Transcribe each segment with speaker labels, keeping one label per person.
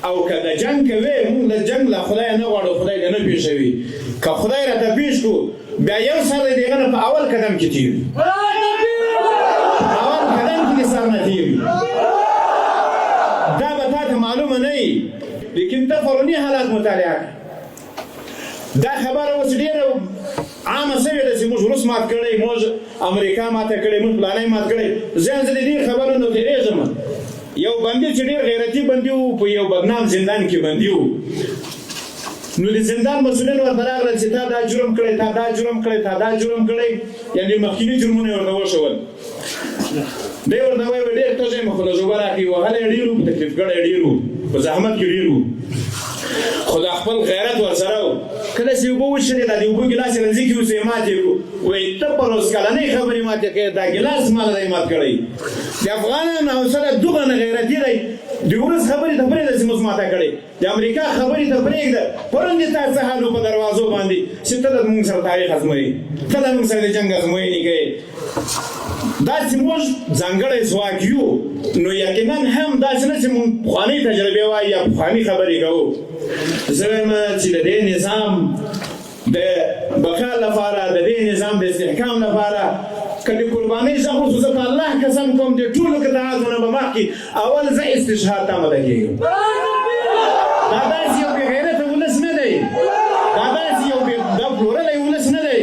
Speaker 1: او که د جنګ کوې، موږ له جنګ لا خدای نه غواړو، خدای دې نه پېښوي. که خدای راته پېښ کړو، بیا یو سر د هغه نه په اول قدم کې تېر وي، اول قدم کې دې سر نه تېر وي. دا به تا ته معلومه نه وي، لیکن ته پروني حالات مطالعه کړه. دا خبره اوس ډېره عامه سوې ده چې موږ روس مات کړی، موږ امریکا ماته کړې، موږ پلانی مات کړی. زه د دې خبرو نه تېرېږم. یو بندي چې ډېر غیرتي بندي و، په یو بدنام زندان کې بندي و. نو د زندان مسؤلین ورته راغلل چې تا دا جرم کړی، تا دا جرم کړی، تا دا جرم کړی، یعنې مخکیني جرمونه یې ورته وښول. دی ورته وایي، ډېر تږی یم، خو لږ اوبه راکړئ. وهلی ډېر و، په تکلیف کړی ډېر و، په زحمت کې ډېر و، خو دا خپل غیرت ورسره و. کله چې اوبه وڅښلې، دا د اوبو ګیلاس یې رنځي کې اوسې مات یې کړو. وایي ته پروس کلنۍ خبرې ماتې کوې، دا ګیلاس ما نه دی مات کړی. د افغانانو حوصله دغه نه غیرتي دی. د ورځ خبرې ته پرېږده چې موږ ماته کړې، د امریکا خبرې ته پرېږده. پرون دې تا څه حال و په دروازو باندې چې ته د موږ سره تاریخ ازمویې، ته د موږ سره د جنګ ازموینې کوې. دا چې موږ ځانګړی ځواک یو، نو یقینا هم داسې نه چې موږ پخوانۍ تجربې وایو یا پخوانۍ خبرې کوو. زه وایم چې د دې نظام د بقا لپاره، د دې نظام د استحکام لپاره که د قربانۍ غږ وشو، زه په الله قسم کوم، د ټولو قطعاتو نه به مخکې اول زه استشهاد ته آماده کېږم. دا داسې یو بې غیرته ولس نه دی، دا داسې یو بې دا پلورلی ولس نه دی.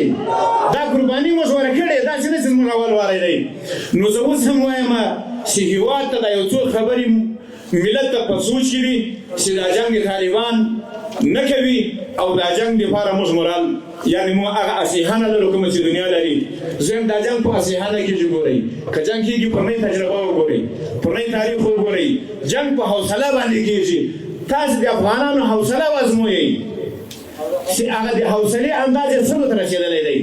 Speaker 1: دا قرباني موږ ورکړې، داسې نه چې زموږ اول واری دی. نو زه اوس هم وایم چې هیواد ته دا یو څو خبرې ملت ته په سوچ کې دي چې دا جنګ طالبان نه کوي، او دا جنګ دپاره موږ مورال، یعنې موږ هغه اسلحه نه لرو کومه چې دنیا لري. زه وایم دا جنګ په اسلحه نه کېږي. ګورئ، که جنګ کېږي، پرنۍ تجربه وګورئ، پرنۍ تاریخ وګورئ. جنګ په حوصله باندې کېږي. تاسې د افغانانو حوصله وازمویئ چې هغه د حوصلې انداز یې څنګه ته رسېدلی دی.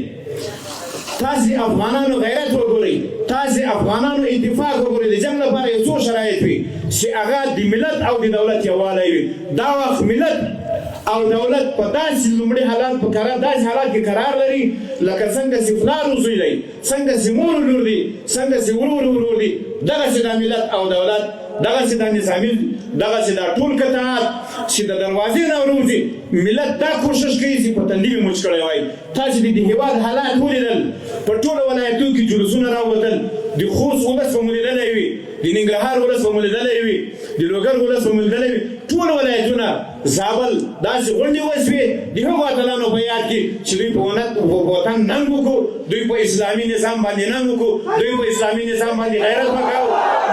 Speaker 1: تاسې افغانانو غیرت وګورئ، تاسې افغانانو اتفاق وګورئ. د جنګ لپاره یو څو شرایط وي چې هغه د ملت او د دولت یووالی وي. دا وخت ملت او دولت په داسې لومړي حالات، په قرار داسې حالات کې قرار لري لکه څنګه چې پلار و زوی دی، څنګه چې مور و لور دي، څنګه چې ورور و ورور دي. دغسې دا ملت او دولت، دغسې دا نظامي، دغسې دا ټول قطعات چې د دروازې نه وروځي، ملت دا کوشش کوي چې په تندي مې مچ کړی وای. تاسې د دې هېواد حالات ولیدل، په ټولو ولایتو کې جلوسونه راووتل. د خوست ولس به مو لیدلی وي، د ننګرهار ولس به مو لیدلی وي، د لوګر ولس به مو لیدلی وي، ټول ولایتونه، زابل، داسې غونډې وشوې د هغو اتلانو په یاد کې چې دوی په وطن ننګ وکړو، دوی په اسلامي نظام باندې ننګ وکړو، دوی په اسلامي نظام باندې غیرت وکاو.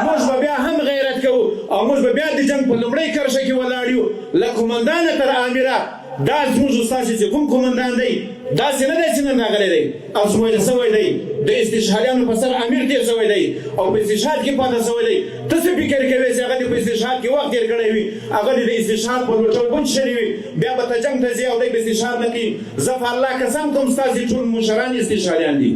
Speaker 1: موږ به بیا هم غیرت کوو او موږ به بیا د جنګ په لومړۍ کرښه کې ولاړ یو، له قومندانه تر آمره. دا زموږ ستاسې چې کوم قومندان دی، داسې نه دی چې نن راغلی دی، ازمویل شوی دی، د استشهادیانو په سر امیر تېر شوی دی او په استشهاد کې پاتې شوی دی. ته څه فکر کوې چې هغه دې په استشهاد کې وخت تېر کړی وي، هغه دې د استشهاد په لوټه اوبه څښلې وي، بیا به ته جنګ ته ځې او دی به استشهاد نه کوي؟ زه په الله قسم کوم، ستاسې ټول مشران استشهادیان دي.